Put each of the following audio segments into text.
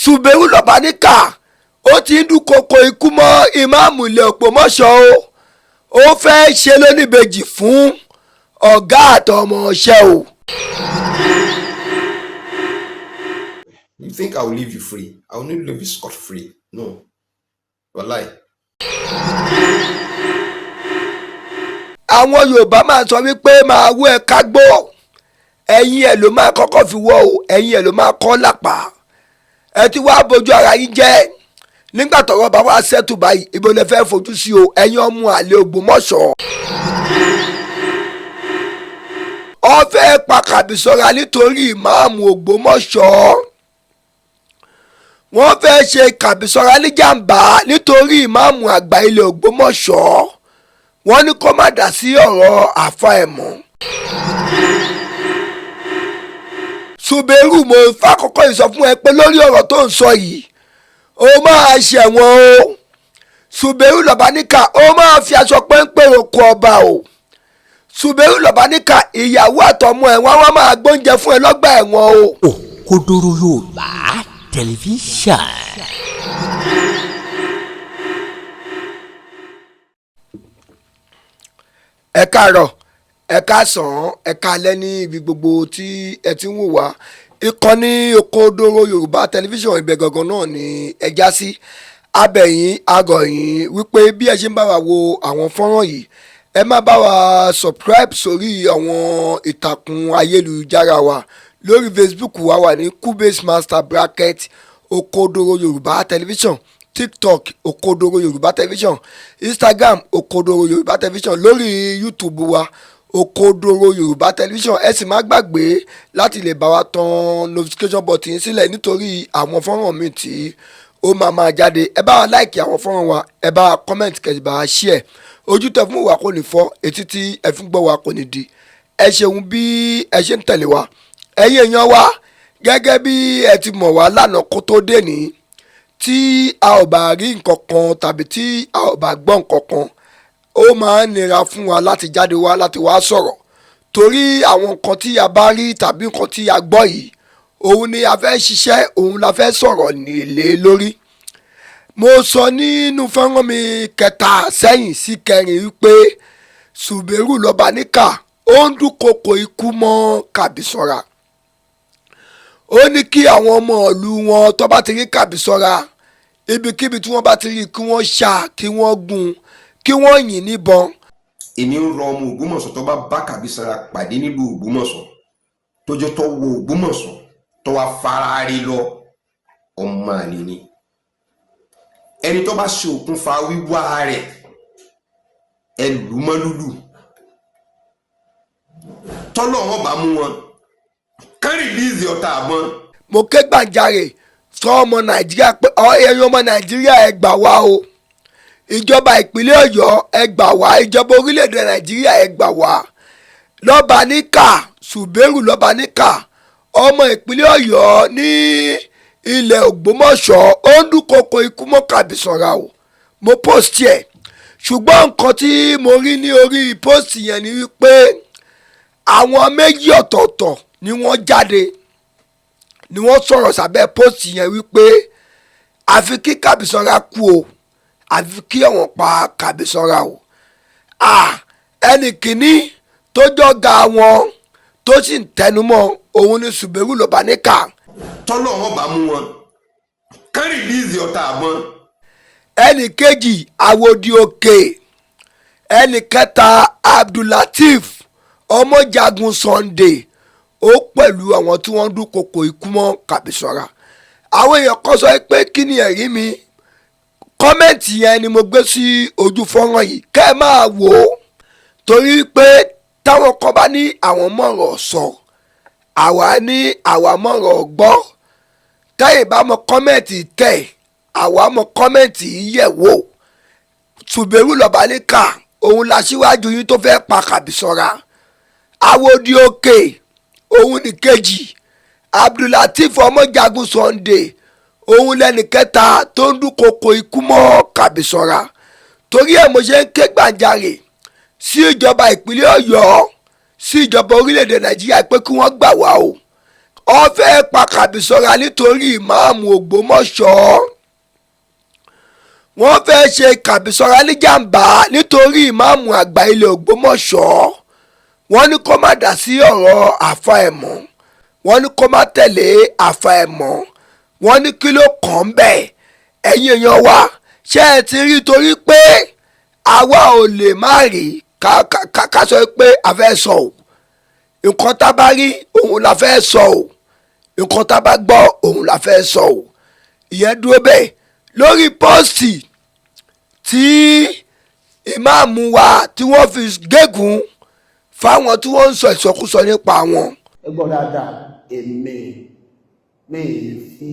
Ṣùbẹ́rù Lọ́báníkà ó ti ń dúnkokò ikú mọ́ ìmáàmù ilẹ̀ Ògbómọ̀ṣọ́ o, ó fẹ́ ṣe lóníbejì fún ọ̀gá àtọmọṣẹ́ o. You think I will leave you free? I will not leave you scot free. No. Wallahi. Àwọn Yorùbá máa sọ wípé máa wú ẹ kágbó, ẹ̀yìn ẹ̀ ló máa kọ́kọ́ fi wọ́ o, ẹ̀yìn ẹ̀ ló máa kọ́ lápá. Ẹ ti wá bójú ara yín jẹ́ nígbà tọ́rọ̀ bá wá ṣẹ́tù báyìí, ibo lẹ fẹ́ fojú sí o, ẹ̀yin ọmọ àlè Ògbómọ̀ṣọ́. Ó fẹ́ pa Kàbísọ́ra nítorí ìmáàmù Ògbómọ̀ṣọ́. Wọ́n fẹ́ ṣe Kàbísọ́ra níjàmbá nítorí ìmáàmù àgbà ilẹ̀ Ògbómọ̀ṣọ́. Wọ́n ní kó má dá sí ọ̀rọ̀ àfa ẹ̀ mọ́. Ṣùbẹ́rù, mo fàkọ́kọ́ yìí sọ fún ẹ pé lórí ọ̀rọ̀ tó ń sọ yìí, ó máa ṣẹ̀wọ̀n o. Ṣùbẹ́rù Lọ́báníkà, ó máa fi aṣọ péńpé roko ọba o. Ṣùbẹ́rù Lọ́báníkà, ìyàwó àtọmọ ẹ̀ wọ́n wá máa gbóúnjẹ fún ẹ lọ́gbà ẹ̀wọ̀n o. Òkodoro Yorùbá Tẹlifíṣàn. Ẹ káàárọ̀, ẹ káàsán, ẹ káalẹ́ ní ibi gbogbo tí ẹ ti ń wò wá. Ìkànnì Òkodoro Yorùbá Tẹlifíṣàn, ibẹ̀ gangan náà ni ẹ já sí. Abẹ̀yìn agọ̀yìn wípé bí ẹ ṣe ń bá wa wo àwọn fọ́nrán yìí, ẹ má bá wa subscribe sórí àwọn ìtàkùn ayélujára wa. Lórí Facebook wa wà ní Kubase Master bracket Òkodoro Yorùbá Tẹlifíṣàn, TikTok Òkodoro Yorùbá Tẹlifíṣàn, Instagram Òkodoro Yorùbá Tẹlifíṣàn, lórí YouTube wa Òkodoro Yorùbá Tẹlifíṣàn. Ẹ sì má gbàgbé láti lè bá wa tan notification button sílẹ̀ nítorí àwọn fọ́nrán míì tí ó máa máa jáde. Ẹ bá wa láìkì àwọn fọ́nrán wa, ẹ bá wa comment, kẹ́ bá wa share. Ojú tẹ fún wa kò ní fọ́, etí tí ẹ fún gbọ́ wa kò ní di. Ẹ ṣeun bí ẹ ṣe ń tẹ̀lé wa. Ẹ̀yin èèyàn wa, gẹ́gẹ́ bí ẹ ti mọ̀ wá lánàá kó tó dé ní, tí a ò bá rí nǹkan kan tàbí tí a ò bá gbọ́ nǹkan kan, ó máa ń nira fún wa láti jáde wá láti wá sọ̀rọ̀, torí àwọn nǹkan tí a bá rí tàbí nǹkan tí a gbọ́ yìí, òun ni a fẹ́ ṣiṣẹ́, òun la fẹ́ sọ̀rọ̀ nílé lórí. Mo sọ nínú fọ́nrán mi kẹta sẹ́yìn sí kẹrin wípé Ṣùbẹ́rù Lọ́báníkà ó ń dúnkokò ikú mọ́ Kàbísọ́ra. Ó ní kí àwọn ọmọ ìlú wọn tó bá ti rí Kàbísọ́ra, ibikíbi tí wọ́n bá ti rí, kí wọ́n ṣá, kí wọ́n gún, kí wọ́n yìn níbọn. Èmi ń rọ ọmọ Ògbómọ̀ṣọ́ tó bá bá Kàbísọ́ra pàdé nílùú Ògbómọ̀ṣọ́, tó jẹ́ tó wo Ògbómọ̀ṣọ́ tó wá fara rí lọ, ọmọ àlè ni. Ẹni tó bá ṣe òkúnfà wíwá rẹ̀, ẹ lù mọ́ lúlù. Tọ́lọ̀ wọn bá mú wọn kán rìlíìsì ọ̀tá àbọ̀n. Mo ké gbàjarè sọ ọmọ Nàìjíríà pé ẹ̀yin ọmọ Nàìjíríà, ẹ gbà wá o. Ìjọba ìpínlẹ̀ Ọ̀yọ́, ẹ gbà wá. Ìjọba orílẹ̀-èdè Nàìjíríà, ẹ gbà wá. Lọ́báníkà, Ṣùbẹ́rù Lọ́báníkà, ọmọ ìpínlẹ̀ Ọ̀yọ́ ní ilẹ̀ Ògbómọ̀ṣọ́, ó ń dúnkokò ikú mọ́ Kàbísọ́ra o. Mo post ẹ̀, ṣùgbọ́n nǹkan tí mo rí ní orí post yẹn ni wípé àwọn méjì ọ̀tọ̀ọ̀tọ̀ ni wọ́n jáde, ni wọ́n sọ̀rọ̀ sábẹ́ post yẹn wípé àfi kí Kàbísọ́ra kú o, àfi kí ẹ̀wọ̀n pa Kàbísọ́ra o. Ẹnì kìíní tó jọ̀gá wọn tó sì ń tẹnumọ́ òun ni Ṣùbẹ́rù Lọ́báníkà. Tọ́lọ̀ wọn bá mú wọn kán rìlíìsì ọ̀tá àbọ̀n. Ẹnì kejì, Àwòdì Òkè. Ẹnì kẹta, Abdulateef Ọmọjagun Sunday, ó pẹ̀lú àwọn tí wọ́n ń dúnkokò ikú mọ́ Kàbísọ́ra. Àwọn èèyàn kan sọ pé kí ni ẹ̀rí mi? Comment yẹn ni mo gbé sí ojú fọ́nrán yìí, kẹ́ ẹ máa wò ó, torí pé táwọn kan bá ní àwọn mọ̀rọ̀ sọ, àwa ní àwa mọ̀rọ̀ gbọ́. Tẹ́yìn bá mọ comment tẹ̀, àwa mọ comment yẹ̀ wò. Ṣùbẹ́rù Lọ́báníkà, òun la síwájú yín tó fẹ́ pa Kàbísọ́ra. Àwòdì Òkè, òun ní kejì. Abdulateef Ọmọjagun Sunday, òun lẹ́nì kẹta tó ń dúnkokò ikú mọ́ Kàbísọ́ra. Torí ẹ̀ mo ṣe ń ké gbàjarè sí ìjọba ìpínlẹ̀ Ọ̀yọ́, sí ìjọba orílẹ̀-èdè Nàìjíríà pé kí wọ́n gbà wá o. Ó fẹ́ pa Kàbísọ́ra nítorí ìmáàmù Ògbómọ̀ṣọ́. Wọ́n fẹ́ ṣe Kàbísọ́ra níjàmbá nítorí ìmáàmù àgbà ilẹ̀ Ògbómọ̀ṣọ́. Wọ́n ní kó má dá sí ọ̀rọ̀ àfa ẹ̀ mọ́, wọ́n ní kó má tẹ̀lé àfa ẹ̀ mọ́, wọ́n ní kí ló kàn ń bẹ̀. Ẹ̀yin èèyàn wa, ṣé ẹ ti rí? Torí pé àwa ò lè má rí ká sọ pé a fẹ́ sọ o. Nǹkan tá a bá rí, òun la fẹ́ sọ o. Nǹkan tá a bá gbọ́, òun la fẹ́ sọ o. Ìyẹn dúró bẹ́ẹ̀. Lórí post tí ìmáàmù wa tí wọ́n fi gégùn fáwọn tí wọ́n ń sọ ìsọkúsọ nípa wọn. Ẹ gbọ́ dáadáa, èmi mi ì fi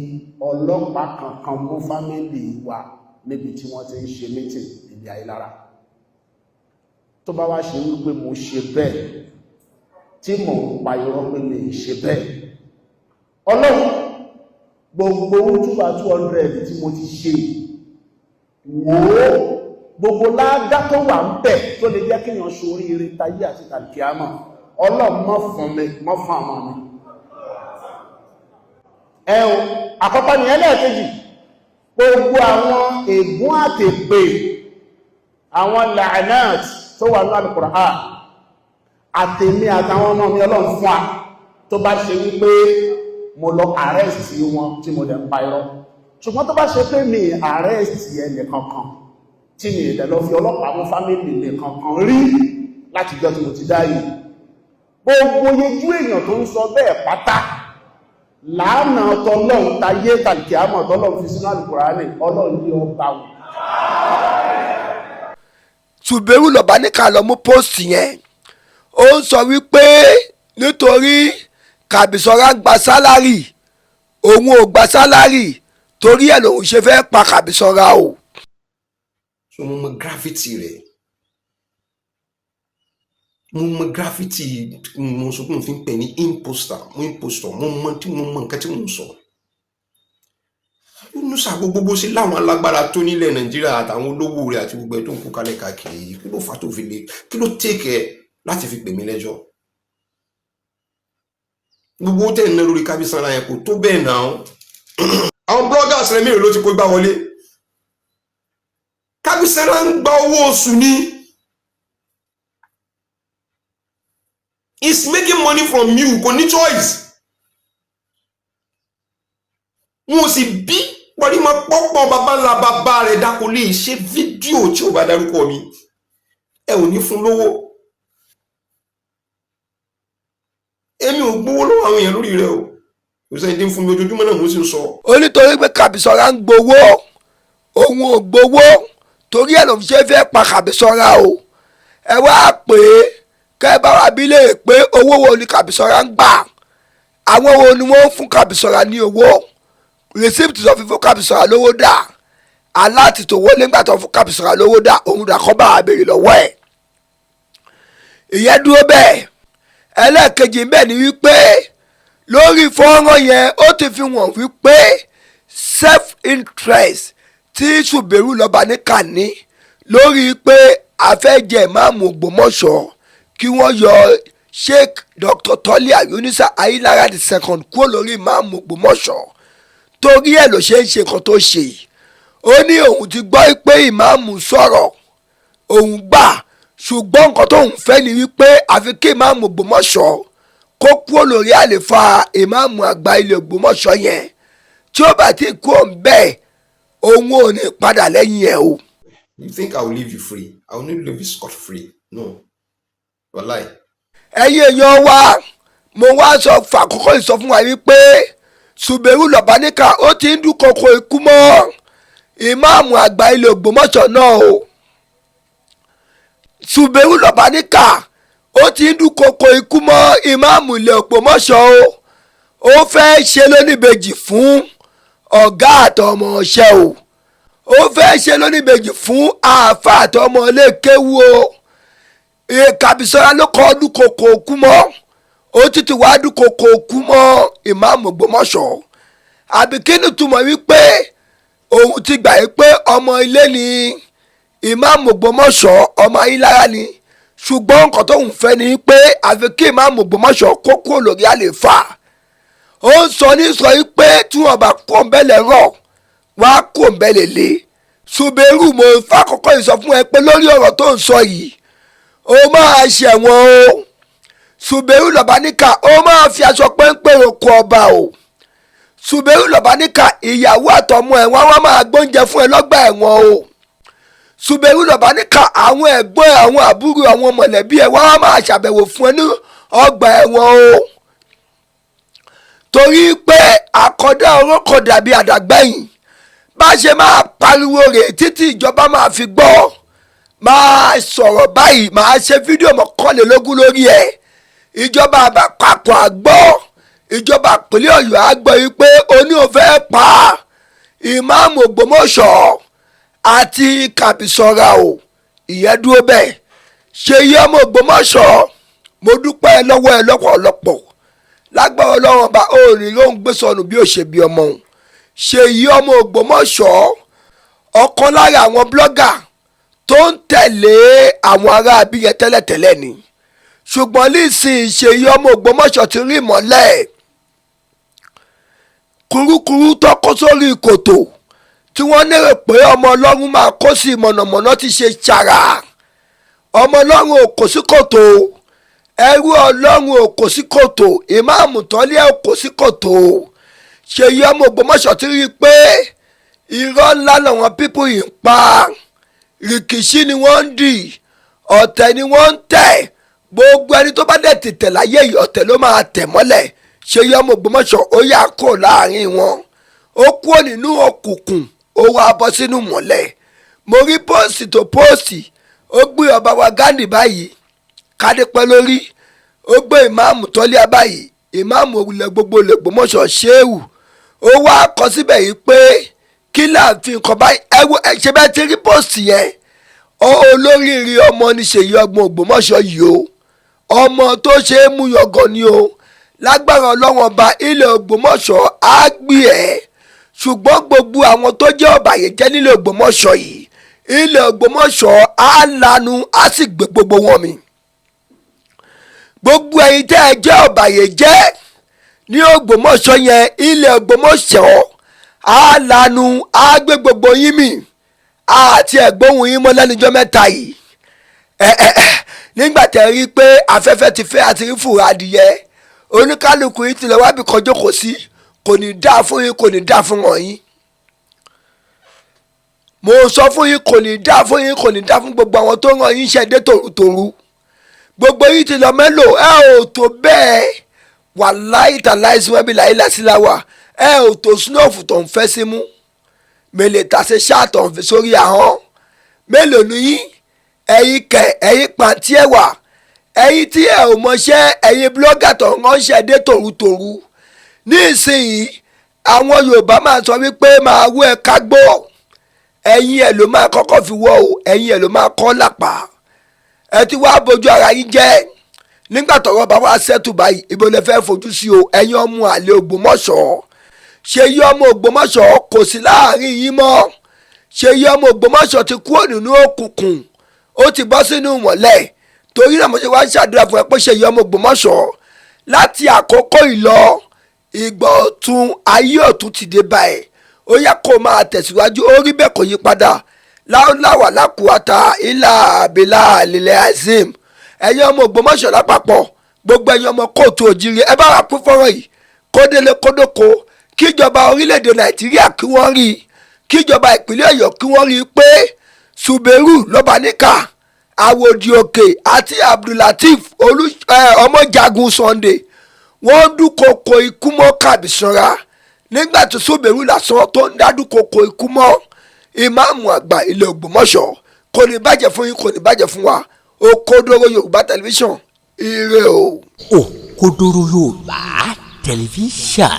ọlọ́pàá kankan mú family wa níbi tí wọ́n ti ń ṣe meeting níbi Ayílára. Tó bá wá ṣe wípé mo ṣe bẹ́ẹ̀, tí mò ń pa irọ́ pé mi ì ṣe bẹ́ẹ̀, Ọlọ́run, gbogbo túbà 200 tí mo ti ṣe, wò ó, gbogbo ládá tó wà ń bẹ̀ tó lè jẹ́ kéèyàn ṣoríire tayé àti tàlùkìámà, Ọlọ́run, mọ́ fún mi, mọ́ fún àwọn mi. Ẹ o, àkọ́kọ́ ni. Ẹlẹ́ẹ̀kejì, gbogbo àwọn ègún àtèpè, àwọn la'anat tó wà ní Al-Qur'an, àtèmi àtàwọn ọmọ mi, Ọlọ́run fún wa. Tó bá ṣe wípé mo lọ arrest wọn tí mo dẹ̀ ń pa irọ́, ṣùgbọ́n tó bá ṣe pé mi arrest ẹnì kankan, tí mi ìdẹ̀ lọ fi ọlọ́pàá mú family mi kankan rí láti jọ́ tí mo ti dá yìí, gbogbo yejú èèyàn tó ń sọ bẹ́ẹ̀ pátá, láàánà tọlọ́run tayé tàbí àmọ̀ tọlọ́run fi sínú Àlùkùránì, Ọlọ́run ní ọba wọn. Ṣùbẹ́rù lọ́ba ní ká lọ mú post yẹn. Ó ń sọ wípé nítorí Kàbísọ́lá ń gba salary, òun ò gba salary, torí ẹ̀ lòun ṣe fẹ́ pa Kàbísọ́lá o. So mo mọ gravity rẹ̀, mo mọ gravity. Mo sọ pé mo fi ń pè ní imposter, mo impostor. Mo mọ tí mo mọ nǹkan tí mo ń sọ. Nusa, gbogbo bó ṣe láwọn alágbára tó nílẹ̀ Nàìjíríà àtàwọn olówó rẹ̀ àti gbogbo ẹ̀ tó ń kó kalẹ̀ káàkiri yìí, kí ló fà tó fi le? Kí ló take ẹ láti fi pè mí lẹ́jọ́? Gbogbo tẹ̀ ń ná lórí Kábísára yẹn kò tó bẹ́ẹ̀ náà. Àwọn bloggers rẹ̀ mélòó ló ti kó gbá wọlé? Kábísára ń gba owó oṣù ni. He's making money from you. Kò ní choice. Wọn ò sì bí wọ́n máa pọ́pọ́ bàbá ńlá bàbá rẹ̀ dákò lè ṣe fídíò tí ò bá dárúkọ mi. Ẹ ò ní fún lówó. Èmi ò gbowó lọ́wọ́ àwọn èèyàn lórí rẹ o. Kò sẹ́ni tí ń fún mi. Ojoojúmọ́ náà mo sì ń sọ. Ó nítorí pé Kàbísọ́lá ń gbowó, òun ò gbowó, torí ẹ̀ ló fi ṣe fẹ́ pa Kàbísọ́lá o. Ẹ wá pè é, kẹ́ ẹ bá wa bí lè pé owó wo ni Kàbísọ́lá ń gbà, àwọn wo ni wọ́n ń fún Kàbísọ́lá ní owó, receipt tó fi fún Kàbísọ́lá lówó dà, alert tó wọlé nígbà tó fún Kàbísọ́lá lówó dà, òun dà, kọ́ bá wa béèrè lọ́wọ́ ẹ̀. Ìyẹn dúró bẹ́ẹ̀. Ẹlẹ́ẹ̀kejì bẹ́ẹ̀ ni wípé lórí fọ́nrán yẹn, ó ti fi wọ̀n wípé self interest tí Ṣùbẹ̀rù lọ́ba ní kàní lórí pé a fẹ́ jẹ ìmáàmù Ògbómọ̀ṣọ́, kí wọ́n yọ Sheikh Dr. Tolia Yunusa Ayilara the Second kúrò lórí ìmáàmù Ògbómọ̀ṣọ́, torí ẹ̀ ló ṣe ń ṣe nǹkan tó ṣe yìí. Ó ní òun ti gbọ́ pé ìmáàmù sọ̀rọ̀, òun gbà, ṣùgbọ́n nǹkan tóun fẹ́ ni wípé àfi kí ìmáàmù Ògbómọ̀ṣọ́ kó kúrò lórí àléfà ìmáàmù àgbà ilẹ̀ Ògbómọ̀ṣọ́ yẹn. Tí ó bá ti kú òun bẹ́ẹ̀, òun ò ní padà lẹ́yìn ẹ̀ o. You think I will leave you free? I will not leave you scot free. No, wàláì. Ẹ̀yin èèyàn wa, mo wá sọ fàkókò ìsọ fún wa wípé Ṣùbẹ̀rù Lọ́báníkà, ó ti ń dúnkokò ikú mọ́ ìmáàmù àgbà ilẹ̀ Ògbómọ̀ṣọ́ náà o. Ṣùbẹ̀rù Lọ́báníkà, ó ti ń dúnkokò ikú mọ́ ìmáàmù ilẹ̀ Ògbómọ̀ṣọ́ o. Ó fẹ́ ṣe lóníbejì fún ọ̀gá àtọmọ ọṣẹ́ o. Ó fẹ́ ṣe lóníbejì fún àáfàá àtọmọ iléekéwú o. Kàbísọ́lá ló kọ́ dúnkokò ikú mọ́, ó títí wá dúnkokò ikú mọ́ ìmáàmù Ògbómọ̀ṣọ́. Àbí kí ni túmọ̀ wípé òun ti gbà yí pé ọmọ ilé ni ìmáàmù Ògbómọ̀ṣọ́, ọmọ Ayílára ni, ṣùgbọ́n nǹkan tóun fẹ́ ni pé àfi kí ìmáàmù Ògbómọ̀ṣọ́ kó kúrò lórí àlééfà. Ó ń sọ ní sọ yìí pé tí wọ́n bá kó ń bẹ́lẹ̀ rọ̀, wọ́n á kó ń bẹ́lẹ̀ lé. Ṣùbẹ́rù, mo fàkọ́kọ́ yìí sọ fún ẹ pé lórí ọ̀rọ̀ tó ń sọ yìí, ó máa ṣẹ̀wọ̀n o. Ṣùbẹ́rù Lọ́báníkà, ó máa fi aṣọ péńpé roko ọba o. Ṣùbẹ́rù Lọ́báníkà, ìyàwó àtọmọ ẹ̀ wọ́n wá máa gbóúnjẹ fún ẹ lọ́gbà ẹ̀wọ̀n o. Ṣùbẹ́rù Lọ́báníkà, àwọn ẹ̀gbọ́n ẹ̀, àwọn àbúrò, àwọn mọ̀lẹ́bí ẹ̀ wọ́n wá máa ṣàbẹ̀wò fún ẹ ní ọgbà ẹ̀wọ̀n o, torí pé àkọ́dá orókò dàbí àdàgbẹ̀yìn. Bá ṣe máa pariwo rè títí ìjọba máa fi gbọ́. Máa sọ̀rọ̀ báyìí, máa ṣe fídíò 21 lórí ẹ̀. Ìjọba àpapọ̀ àgbọ́, ìjọba ìpínlẹ̀ Ọ̀yọ́ àgbọ́ yìí pé oní ò fẹ́ pa ìmáàmù Ògbómọ̀ṣọ́ àti Kàbísọ́ra o. Ìyẹn dúró bẹ́ẹ̀. Ṣèyí ọmọ Ògbómọ̀ṣọ́, mo dúpẹ́ lọ́wọ́ ẹ lọ́pọ̀lọpọ̀. Lágbára Ọlọ́run ọba, òòrì ló ń gbé sọnù bí ó ṣe bí ọmọ òun. Ṣèyí ọmọ Ògbómọ̀ṣọ́, ọ̀kan lára àwọn blogger tó ń tẹ̀lé àwọn ará abíyẹn tẹ́lẹ̀tẹ́lẹ̀ ni, ṣùgbọ́n nísìnyí, Ṣèyí ọmọ Ògbómọ̀ṣọ́ ti rí ìmọ́lẹ̀. Kurukuru tó kó sórí kòtò tí wọ́n lérò pé ọmọ Ọlọ́run máa kó sí, mọ̀nàmọ́ná ti ṣe ṣàrà. Ọmọ Ọlọ́run ò kó sí kòtò, ẹrú Ọlọ́run ò kó sí kòtò, ìmáàmù tọ́lé ò kó sí kòtò. Ṣèyí ọmọ Ògbómọ̀ṣọ́ ti rí i pé irọ́ ńlá làwọn people yìí ń pa, rìkìṣí ni wọ́n ń dì, ọ̀tẹ̀ ni wọ́n ń tẹ̀. Gbogbo ẹni tó bá dẹ̀ tètè láyé yìí, ọ̀tẹ̀ ló máa tẹ̀ mọ́lẹ̀. Ṣèyí ọmọ Ògbómọ̀ṣọ́, ó yà kó láàrin wọn, ó kúrò nínú òkùnkùn, ó wá bọ́ sínú mọ́lẹ̀. Mo rí post tó post, ó gbé ọba wa Gandhi báyìí, kádépẹ́ lórí, ó gbé ìmáàmù tọ́lé báyìí, ìmáàmù òwúlẹ̀ gbogbo l'Ògbómọ̀ṣọ́, ṣéwù. Ó wá kọ síbẹ̀ yìí pé kí láàfin nǹkan báyìí. Ẹ wo, ẹ ṣe bẹ́ẹ̀ ti rí post yẹn. Olóríire ọmọ ní Ṣèyí ọgbọ́n Ògbómọ̀ṣọ́ yìí o. Ọmọ tó ṣe é mú yọgàn ni o. Lágbára Ọlọ́wọ́n ọba, ilẹ̀ Ògbómọ̀ṣọ́ á gbé ẹ̀, ṣùgbọ́n gbogbo àwọn tó jẹ́ ọ̀bàyéjẹ́ nílẹ̀ Ògbómọ̀ṣọ́ yìí, ilẹ̀ Ògbómọ̀ṣọ́ á lanu, á sì gbé gbogbo wọn mì. Gbogbo ẹ̀yin tẹ́ ẹ jẹ́ ọ̀bàyéjẹ́ ní Ògbómọ̀ṣọ́ yẹn, ilẹ̀ Ògbómọ̀ṣọ́ á lanu, á gbé gbogbo yín mì. Àti ẹ̀gbóhùn yín mọ́ lẹ́nujọ́ mẹ́ta yìí. Ẹ ẹ ẹ, nígbà tẹ́ rí i pé afẹ́fẹ́ ti fẹ́ àti rí fùrọ̀ adìyẹ, oníkálukú yìí ti lọ wábì kan jókòó sí. Kò ní dáa fún yín, kò ní dáa fún wọn yín. Mo sọ fún yín, kò ní dáa fún yín, kò ní dáa fún gbogbo àwọn tó ràn yín ṣẹ́ dé tòrutòru. Gbogbo yín ti lọ mélòó? Ẹ ò tó bẹ́ẹ̀. Wàláì tàláì sí wọn bí láyé lásìláwà, ẹ ò tó snuff tó ń fẹ́ sí mú mèlè tàṣe ṣáàtọ̀ ń fi sórí ahọ́n. Mélòó ni yín? Ẹ̀yin kẹ̀, ẹ̀yin pàǹtí ẹ̀wà, ẹ̀yin tí ẹ ò mọṣẹ́, ẹ̀yin blogger tó ń ránṣẹ́ dé tòrutòru. Ní ìsinyìí, àwọn Yorùbá máa sọ wípé máa wú ẹ kágbó, ẹ̀yin ẹ̀ ló máa kọ́kọ́ fi wọ́ o, ẹ̀yin ẹ̀ ló máa kọ́ lápá. Ẹ ti wá bójú ara yín jẹ́. Nígbà tọ́rọ̀ bá wá settle báyìí, ibo lẹ fẹ́ fojú sí o, ẹ̀yin ọmọ àlè Ògbómọ̀ṣọ́? Ṣèyí ọmọ Ògbómọ̀ṣọ́ kò sí láàrin yín mọ́. Ṣèyí ọmọ Ògbómọ̀ṣọ́ ti kúrò nínú òkùnkùn, ó ti bọ́ sínú ìmọ́lẹ̀. Torí náà mo ṣe wá ń ṣàdúrà fún ẹ pé Ṣèyí ọmọ Ògbómọ̀ṣọ́, láti àkókò ìlọ, ìgbà ọ̀tun, ayé ọ̀tun ti dé báyìí. Ó yẹ kó máa tẹ̀síwájú. Ó rí bẹ́ẹ̀, kò yí padà. Láwùláwà lákùúta ilà abilà lílẹ̀ azim. Ẹ̀yin ọmọ Ògbómọ̀ṣọ́ lápapọ̀, gbogbo ẹ̀yin ọmọ kóòtù òjìrì, ẹ bá wà pín fọ́nrán yìí kódélé kódóko, kíjọba orílẹ̀-èdè Nàìjíríà kí wọ́n rí i, kíjọba ìpínlẹ̀ Ọ̀yọ́ kí wọ́n rí i pé Ṣùbẹ́rù Lọ́báníkà, Àwòdì Òkè àti Abdulateef Ọmọjagun Sunday, wọ́n dúnkokò ikú mọ́ Kàbísánra, nígbà tí Ṣùbẹ́rù lásán tó ń dá dúnkokò ikú mọ́ ìmáàmù àgbà ilẹ̀ Ògbómọ̀ṣọ́. Kò ní bàjẹ́ fún yín, kò ní bàjẹ́ fún wa. Òkodoro Yorùbá Tẹlifíṣàn, ire o. Òkodoro Yorùbá Tẹlifíṣàn.